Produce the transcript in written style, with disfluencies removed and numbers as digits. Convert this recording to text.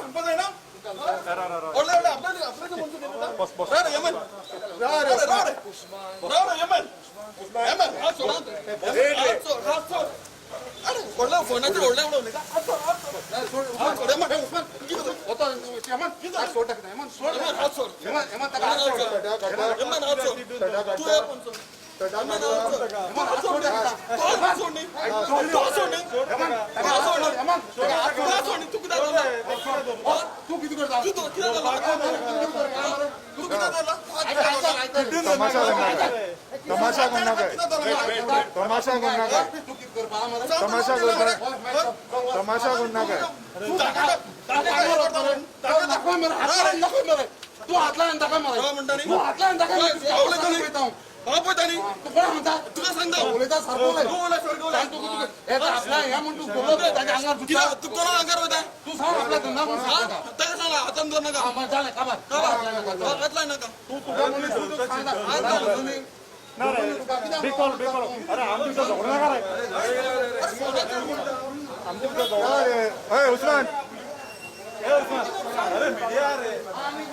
सांगपा जायना. व्हडले व्हडले आपले आपले म्हणून. राव रे यमन, राव रे, राव रे, राव रे यमन, यमन हात सोड, हात सोड, हात सोड. अरे व्हडले फोनाचेर व्हडले उडोवं नका. हात सोड, हात सोड, हात सोड यमन. सोड, सोड. यमन हात सोड, यमन हात सोड. तूं हे फोन सोड. यमन हात सोड, तूं हात सोड, तूं हात सोड न्ही, तूं हात सोड न्ही, तूं हात सोड न्ही, तूं हात सोड न्ही. तूं कित्याक धरला? तूं कितें करता? तूं कित्याक धरला? तूं कित्याक धरला? तमाशा करनाका, तमाशा करनाका, तमाशा करनाका. तूं कितें करपा? तमाशा करता, तमाशा करनाका. दाखय मरे, हात लावन दाखय मरे. तूं हात लावन दाखय मरे. तूं हात लावन दाखय मरे. हांव पळयता न्ही. तूं कोणा म्हणटा? तुका सांगता. उलयता सारको उलय. तूं उलय, सारको उलय. तूं कितें आपल्या हें म्हण तूं बोलत ताच्या आंगार. कित्याक तूं कोणा आंगार वयता? तूं सांग, आपल्या धंदा म्हणून सांग. ताका सांग, हातान धर नाका. जालें काबार. हात लाय नाका. तूं तुका मनीस, तूं सांगता. बिकॉल बिकॉल, अरे आमच्या झगडू नका रे. अरे अय उस्मान. अरे मीडिया रे. आनी